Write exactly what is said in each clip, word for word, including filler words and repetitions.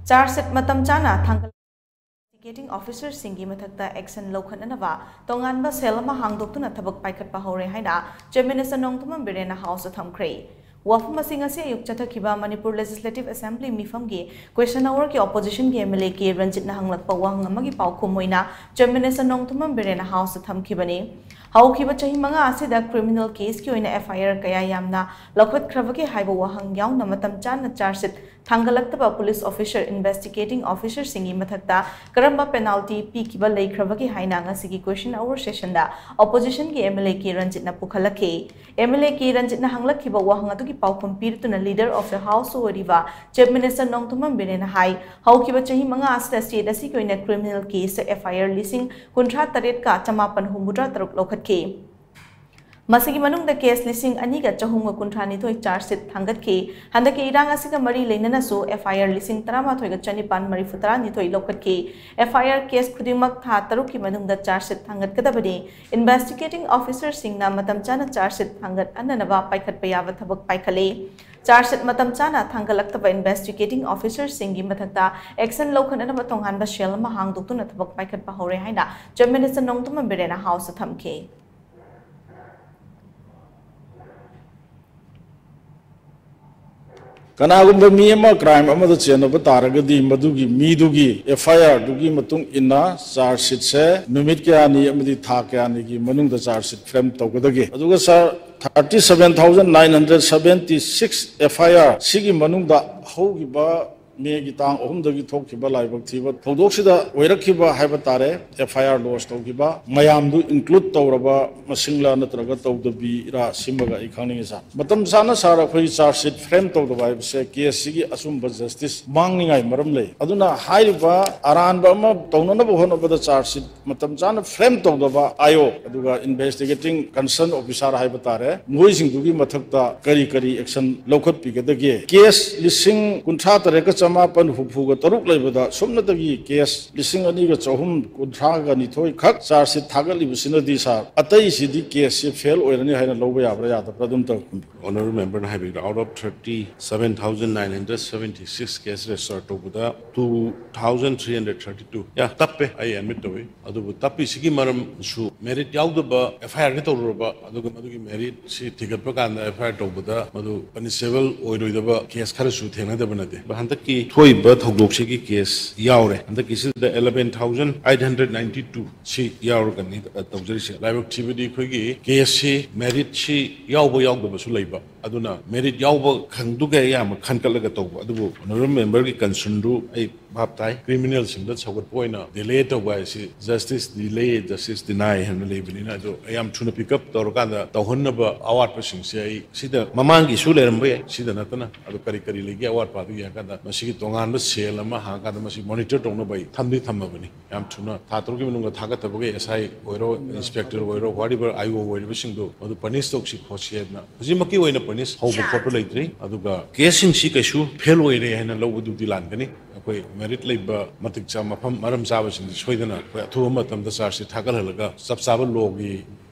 Charge ꯁꯤꯠ ꯃꯇꯝ ꯆꯥꯅ ꯊꯥꯡꯒꯠ ꯏꯟꯚꯦꯁꯇꯤꯒꯦꯇꯤꯡ ꯑꯣꯐꯤꯁꯔꯁꯤꯡꯒꯤ ꯃꯊꯛꯇ ꯑꯦꯛꯁꯟ ꯂꯧꯈꯠꯅꯅꯕ ꯇꯣꯉꯥꯟꯕ ꯁꯦꯜ ꯑꯃ ꯍꯥꯡꯗꯣꯛꯇꯨꯅ ꯊꯕꯛ ꯄꯥꯏꯈꯠꯄ ꯍꯧꯔꯦ ꯍꯥꯏꯅ ꯆꯤꯐ ꯃꯤꯅꯤꯁꯇꯔ ꯅꯣꯡꯊꯣꯝꯕꯝ ꯕꯤꯔꯦꯟꯅ ꯍꯥꯎꯁꯇ ꯊꯝꯈ꯭ꯔꯦ꯫ ꯋꯥꯐꯝ ꯑꯁꯤ ꯉꯁꯤ ꯑꯌꯨꯛ ꯆꯠꯊꯈꯤꯕ ꯃꯅꯤꯄꯨꯔ ꯂꯦꯖꯤꯁꯂꯦꯇꯤꯚ ꯑꯦꯁꯦꯝꯕ꯭ꯂꯤ ꯃꯤꯐꯝꯒꯤ ꯀ꯭ꯋꯦꯁꯟ ꯑꯋꯥꯔꯒꯤ ꯑꯣꯄꯣꯖꯤꯁꯟꯒꯤ ꯑꯦꯝ ꯑꯦꯜ ꯑꯦ ꯀꯦ ꯔꯟꯖꯤꯠꯅ ꯍꯪꯂꯛꯄ ꯋꯥꯍꯪ ꯑꯃꯒꯤ ꯄꯥꯎꯈꯨꯝ ꯑꯣꯏꯅ ꯆꯤꯐ ꯃꯤꯅꯤꯁꯇꯔ ꯅꯣꯡꯊꯣꯝꯕꯝ ꯕꯤꯔꯦꯟꯅ ꯍꯥꯎꯁꯇ ꯊꯝꯈꯤꯕꯅꯤ꯫ ꯍꯧꯈꯤꯕ ꯆꯍꯤ ꯃꯉꯥ ꯑꯁꯤꯗ ꯀ꯭ꯔꯤꯃꯤꯅꯦꯜ ꯀꯦꯁꯀꯤ ꯑꯣꯏꯅ ꯑꯦꯐ ꯑꯥꯏ ꯑꯥꯔ ꯀꯌꯥ ꯌꯥꯝꯅ ꯂꯧꯈꯠꯈ꯭ꯔꯕꯒꯦ ꯍꯥꯏꯕ ꯋꯥꯍꯪ ꯌꯥꯎꯅ ꯃꯇꯝ ꯆꯥꯅ ꯆꯥꯔꯖ ꯁꯤꯠ ꯊꯥꯡꯒꯠꯂꯛꯇꯕ ꯄꯨꯂꯤꯁ ꯑꯣꯐꯤꯁꯔ, ꯏꯟꯚꯦꯁꯇꯤꯒꯦꯇꯤꯡ ꯑꯣꯐꯤꯁꯔꯁꯤꯡꯒꯤ ꯃꯊꯛꯇ ꯀꯔꯝꯕ ꯄꯦꯅꯥꯜꯇꯤ ꯄꯤꯈꯤꯕ ꯂꯩꯈ꯭ꯔꯕꯒꯦ ꯍꯥꯏꯅ ꯉꯁꯤꯒꯤ ꯀ꯭ꯋꯦꯁꯟ ꯑꯋꯥꯔ ꯁꯦꯁꯟꯗ ꯑꯣꯄꯣꯖꯤꯁꯟꯒꯤ ꯑꯦꯝ ꯑꯦꯜ ꯑꯦ ꯀꯦ ꯔꯟꯖꯤꯠꯅ ꯄꯨꯈꯠꯂꯛꯈꯤ꯫ ꯑꯦꯝ ꯑꯦꯜ ꯑꯦ ꯀꯦ ꯔꯟꯖꯤꯠꯅ ꯍꯪꯂꯛꯈꯤꯕ ꯋꯥꯍꯪ ꯑꯗꯨꯒꯤ ꯄꯥꯎꯈꯨꯝ ꯄꯤꯗꯨꯅ ꯂꯤꯗꯔ ꯑꯣꯐ ꯗ ꯍꯥꯎꯁ ꯑꯣꯏꯔꯤꯕ ꯆꯤꯐ ꯃꯤꯅꯤꯁꯇꯔ ꯅꯣꯡꯊꯣꯝꯕꯝ ꯕꯤꯔꯦꯟꯅ ꯍꯥꯏ, ꯍꯧꯈꯤꯕ ꯆꯍꯤ ꯃꯉꯥ ꯑꯁꯤꯗ ꯁ꯭ꯇꯦꯠ ꯑꯁꯤꯒꯤ ꯑꯣꯏꯅ ꯀ꯭ꯔꯤꯃꯤꯅꯦꯜ ꯀꯦꯁꯇ ꯑꯦꯐ ꯑꯥꯏ ꯑꯥꯔ ꯂꯤꯁꯤꯡ ꯀꯨꯟꯊ꯭ꯔꯥ ꯇꯔꯦꯠꯀ ꯆꯃꯥꯄꯟ ꯍꯨꯝꯐꯨꯇꯔꯥ ꯇꯔꯨꯛ ꯂꯧꯈꯠꯈꯤ꯫ ꯃꯁꯤꯒꯤ ꯃꯅꯨꯡꯗ ꯀꯦꯁ ꯂꯤꯁꯤꯡ ꯑꯅꯤꯒ ꯆꯍꯨꯝꯒ ꯀꯨꯟꯊ꯭ꯔꯥ ꯅꯤꯊꯣꯏ ꯆꯥꯔꯖ ꯁꯤꯠ ꯊꯥꯡꯒꯠꯈꯤ꯫ ꯍꯟꯗꯛꯀꯤ ꯏꯔꯥꯡ ꯑꯁꯤꯒ ꯃꯔꯤ ꯂꯩꯅꯅꯁꯨ ꯑꯦꯐ ꯑꯥꯏ ꯑꯥꯔ ꯂꯤꯁꯤꯡ ꯇꯔꯥꯃꯥꯊꯣꯏꯒ ꯆꯅꯤꯄꯥꯟ ꯃꯔꯤꯐꯨ ꯇꯔꯥ ꯅꯤꯊꯣꯏ ꯂꯧꯈꯠꯈꯤ꯫ ꯑꯦꯐ ꯑꯥꯏ ꯑꯥꯔ ꯀꯦꯁ ꯈꯨꯗꯤꯡꯃꯛ ꯊꯥ ꯇꯔꯨꯛꯀꯤ ꯃꯅꯨꯡꯗ ꯆꯥꯔꯖ ꯁꯤꯠ ꯊꯥꯡꯒꯠꯀꯗꯕꯅꯤ꯫ ꯏꯟꯚꯦꯁꯇꯤꯒꯦꯇꯤꯡ ꯑꯣꯐꯤꯁꯔꯁꯤꯡꯅ ꯃꯇꯝ ꯆꯥꯅ ꯆꯥꯔꯖ ꯁꯤꯠ ꯊꯥꯡꯒꯠꯍꯟꯅꯅꯕ ꯄꯥꯏꯈꯠꯄ ꯌꯥꯕ ꯊꯕꯛ ꯄꯥꯏꯈꯠꯂꯤ꯫ ꯆꯥꯔꯖ ꯁꯤꯠ ꯃꯇꯝ ꯆꯥꯅ ꯊꯥꯡꯒꯠꯂꯛꯇꯕ ꯏꯟꯚꯦꯁꯇꯤꯒꯦꯇꯤꯡ ꯑꯣꯐꯤꯁꯔꯁꯤꯡꯒꯤ ꯃꯊꯛꯇ ꯑꯦꯛꯁꯟ ꯂꯧꯈꯠꯅꯅꯕ ꯇꯣꯉꯥꯟꯕ ꯁꯦꯜ ꯑꯃ ꯍꯥꯡꯗꯣꯛꯇꯨꯅ ꯊꯕꯛ ꯄꯥꯏꯈꯠꯄ ꯍꯧꯔꯦ ꯍꯥꯏꯅ ꯆꯤꯐ ꯃꯤꯅꯤꯁꯇꯔ ꯅꯣꯡꯊꯣꯝꯕꯝ ꯕꯤꯔꯦꯟꯅ ꯍꯥꯎꯁꯇ ꯊꯝꯈꯤ꯫ ꯀꯅꯥꯒꯨꯝꯕ ꯃꯤ ꯑꯃ ꯀ꯭ꯔꯥꯏꯝ ꯑꯃꯗ ꯆꯦꯟꯅꯕ ꯇꯥꯔꯒꯗꯤ ꯃꯗꯨꯒꯤ ꯃꯤꯗꯨꯒꯤ ꯑꯦꯐ ꯑꯥꯏ ꯑꯥꯔꯗꯨꯒꯤ ꯃꯇꯨꯡ ꯏꯟꯅ ꯆꯥꯔꯖ ꯁꯤꯠꯁꯦ ꯅꯨꯃꯤꯠ ꯀꯌꯥꯅꯤ ꯑꯃꯗꯤ ꯊꯥ ꯀꯌꯥꯅꯤꯒꯤ ꯃꯅꯨꯡꯗ ꯆꯥꯔꯖ ꯁꯤꯠ ꯐ꯭ꯔꯦꯝ ꯇꯧꯒꯗꯒꯦ? ꯑꯗꯨꯒ ꯁꯥꯔ, thirty seven thousand nine hundred seventy six F I R ꯁꯤꯒꯤ ꯃꯅꯨꯡꯗ ꯍꯧꯈꯤꯕ ꯃꯦꯒꯤ ꯇꯥꯡ ꯑꯍꯨꯝꯗꯒꯤ ꯊꯣꯛꯈꯤꯕ ꯂꯥꯏꯕꯛ ꯊꯤꯕ ꯊꯧꯗꯣꯛꯁꯤꯗ ꯑꯣꯏꯔꯛꯈꯤꯕ ꯍꯥꯏꯕ ꯇꯥꯔꯦ, F I R lodge ꯇꯧꯈꯤꯕ ꯃꯌꯥꯝꯗꯨ include ꯇꯧꯔꯕ ꯃꯁꯤꯡꯂ ꯅꯠꯇ꯭ꯔꯒ ꯇꯧꯗꯕꯤꯔꯥ, ꯁꯤꯃꯒ ꯑꯩ ꯈꯪꯅꯤꯡꯉꯤ ꯁꯥꯔ꯫ ꯃꯇꯝ ꯆꯥꯅ ꯁꯥꯔ, ꯑꯩꯈꯣꯏ ꯆꯥꯔꯖ ꯁꯤꯠ ꯐ꯭ꯔꯦꯝ ꯇꯧꯗꯕ ꯍꯥꯏꯕꯁꯦ ꯀꯦꯁꯁꯤꯒꯤ ꯑꯆꯨꯝꯕ ꯖꯁꯇꯤꯁ ꯃꯥꯡꯅꯤꯡꯉꯥꯏ ꯃꯔꯝ ꯂꯩ꯫ ꯑꯗꯨꯅ ꯍꯥꯏꯔꯤꯕ ꯑꯔꯥꯟꯕ ꯑꯃ ꯇꯧꯅꯅꯕ ꯍꯣꯠꯅꯕꯗ ꯆꯥꯔꯖ ꯁꯤꯠ ꯃꯇꯝ ꯆꯥꯅ ꯐ꯭ꯔꯦꯝ ꯇꯧꯗꯕ ꯑꯥꯏ ꯑꯣ, ꯑꯗꯨꯒ ꯏꯟꯚꯦꯁꯇꯤꯒꯦꯇꯤꯡ ꯀꯟꯁꯔꯟ ꯑꯣꯐꯤꯁꯥꯔ ꯍꯥꯏꯕ ꯇꯥꯔꯦ, ꯃꯈꯣꯏꯁꯤꯡꯗꯨꯒꯤ ꯃꯊꯛꯇ ꯀꯔꯤ ꯀꯔꯤ ꯑꯦꯛꯁꯟ ꯂꯧꯈꯠꯄꯤꯒꯗꯒꯦ? ꯀꯦꯁ ꯂꯤꯁꯤꯡ ꯀꯨꯟꯊ꯭ꯔꯥ ꯇꯔꯦꯠꯀ ꯆꯃꯥꯄꯟ ꯍꯨꯝꯐꯨꯒ ꯇꯔꯨꯛ ꯂꯩꯕꯗ ꯁꯨꯞꯅꯇꯒꯤ ꯀꯦꯁ ꯂꯤꯁꯤꯡ ꯑꯅꯤꯒ ꯆꯍꯨꯝ ꯀꯨꯟꯊ꯭ꯔꯥꯒ ꯅꯤꯊꯣꯏ ꯈꯛ ꯆꯥꯔꯖ ꯁꯤꯠ ꯊꯥꯒꯠꯂꯤꯕꯁꯤꯅꯗꯤ ꯁꯥꯔ, ꯑꯇꯩꯁꯤꯗꯤ ꯀꯦꯁꯁꯤ ꯐꯦꯜ ꯑꯣꯏꯔꯅꯤ ꯍꯥꯏꯅ ꯂꯧꯕ ꯌꯥꯕ꯭ꯔꯥ ꯌꯥꯗꯕ꯭ꯔꯥ ꯑꯗꯨꯝꯇ ꯈꯨꯝꯕꯤꯌꯨ꯫ Honourable Member ꯅ ꯍꯥꯏꯕꯤꯕꯗ, out of thirty seven thousand nine hundred seventy six case register ꯇꯧꯕꯗ two thousand three hundred thirty two, ꯌꯥ, ꯇꯞꯄꯦ, ꯑꯩ admit ꯇꯧꯏ꯫ ꯑꯗꯨꯕꯨ ꯇꯞꯄꯤꯁꯤꯒꯤ ꯃꯔꯝꯁꯨ merit ꯌꯥꯎꯗꯕ F I R ꯗꯤ ꯇꯧꯔꯨꯔꯕ, ꯑꯗꯨꯒ ꯃꯗꯨꯒꯤ merit ꯁꯤ ꯊꯤꯒꯠꯄ ꯀꯥꯟꯗ F I R ꯇꯧꯕꯗ ꯃꯗꯨ punishable ꯑꯣꯏꯔꯣꯏꯗꯕ case ꯈꯔꯁꯨ ꯊꯦꯡꯅꯗꯕ ꯅꯠꯇꯦ꯫ ꯍꯟꯗꯛꯀꯤ ꯊꯣꯛꯏꯕ ꯊꯧꯗꯣꯛꯁꯤꯒꯤ case ꯌꯥꯎꯔꯦ꯫ ꯍꯟꯗꯛꯀꯤꯁꯤꯗ eleven thousand eight hundred ninety two ꯁꯤ ꯌꯥꯎꯔꯒꯅꯤ, ꯑ, ꯇꯧꯖꯔꯤꯁꯦ꯫ ꯂꯥꯏꯕꯛ ꯊꯤꯕꯗꯤ ꯑꯩꯈꯣꯏꯒꯤ case ꯁꯤ merit ꯁꯤ ꯌꯥꯎꯕ ꯌꯥꯎꯗꯕꯁꯨ ꯂꯩꯕ꯫ ꯑꯗꯨꯅ merit ꯌꯥꯎꯕ ꯈꯪꯗꯨꯒ ꯑꯌꯥꯝꯕ ꯈꯟꯒꯠꯂꯒ ꯇꯧꯕ꯫ ꯑꯗꯨꯕꯨ Honourable Member ꯒꯤ concern ꯗꯨ ꯑꯩ ꯚꯥꯞ ꯇꯥꯏ꯫ Criminal ꯁꯤꯡꯗ ꯁꯧꯒꯠꯄ ꯑꯣꯏꯅ delay ꯇꯧꯕ ꯍꯥꯏꯁꯤ justice delay, justice deny ꯍꯥꯏꯅ ꯂꯩꯕꯅꯤꯅ, ꯑꯗꯣ ꯌꯥꯝ ꯊꯨꯅ pick up ꯇꯧꯔꯀꯥꯟꯗ ꯇꯧꯍꯟꯅꯕ ꯑꯋꯥꯠꯄꯁꯤꯡꯁꯦ ꯑꯩ ꯁꯤꯗ ꯃꯃꯥꯡꯒꯤꯁꯨ ꯂꯩꯔꯝꯕ ꯌꯥꯏ, ꯁꯤꯗ ꯅꯠꯇꯅ꯫ ꯑꯗꯣ ꯀꯔꯤ ꯀꯔꯤ ꯂꯩꯒꯦ ꯑꯋꯥꯠꯄ ꯑꯗꯨ ꯌꯦꯡꯉꯀꯥꯟꯗ ꯃꯁꯤꯒꯤ ꯇꯣꯉꯥꯟꯕ cell ꯑꯃ ꯍꯥꯡꯉꯀꯥꯟꯗ ꯃꯁꯤ monitor ꯇꯧꯅꯕ ꯑꯩ ꯊꯝꯗꯤ ꯊꯝꯃꯕꯅꯤ꯫ ꯌꯥꯝ ꯊꯨꯅ ꯊꯥ ꯇꯔꯨꯛꯀꯤ ꯃꯅꯨꯡꯗ ꯊꯥꯒꯠꯇꯕꯒꯤ S I ꯑꯣꯏꯔꯣ, inspector ꯑꯣꯏꯔꯣ, whatever I O ꯑꯣꯏꯔꯤꯕꯁꯤꯡꯗꯣ ꯃꯗꯨ punish ꯇꯧꯁꯤ ꯈꯣꯠꯁꯤ ꯍꯥꯏꯗꯅ ꯍꯧꯖꯤꯛꯃꯛꯀꯤ ꯑꯣꯏꯅ punish ꯍꯧꯕ ꯈꯣꯠꯄ ꯂꯩꯇ꯭ꯔꯤ꯫ ꯑꯗꯨꯒ case ꯁꯤꯡꯁꯤ ꯀꯩꯁꯨ fail ꯑꯣꯏꯔꯦ ꯍꯥꯏꯅ ꯂꯧꯕꯗꯨꯗꯤ ꯂꯥꯟꯒꯅꯤ꯫ ꯑꯩꯈꯣꯏ merit ꯂꯩꯕ ꯃꯇꯤꯛ ꯆꯥ ꯃꯐꯝ ꯃꯔꯝ ꯆꯥꯕꯁꯤꯡꯁꯤ ꯁꯣꯏꯗꯅ ꯑꯩꯈꯣꯏ ꯑꯊꯨꯕ ꯃꯇꯝꯗ charge sheet ꯊꯥꯒꯠꯍꯜꯂꯒ ꯆꯞ ꯆꯥꯕ law ꯒꯤ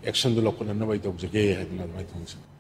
action ꯗꯨ ꯂꯧꯈꯠꯅꯅꯕ ꯑꯩ ꯇꯧꯖꯒꯦ ꯍꯥꯏꯗꯅ ꯑꯗꯨꯃꯥꯏꯅ ꯊꯝꯖꯒꯦ꯫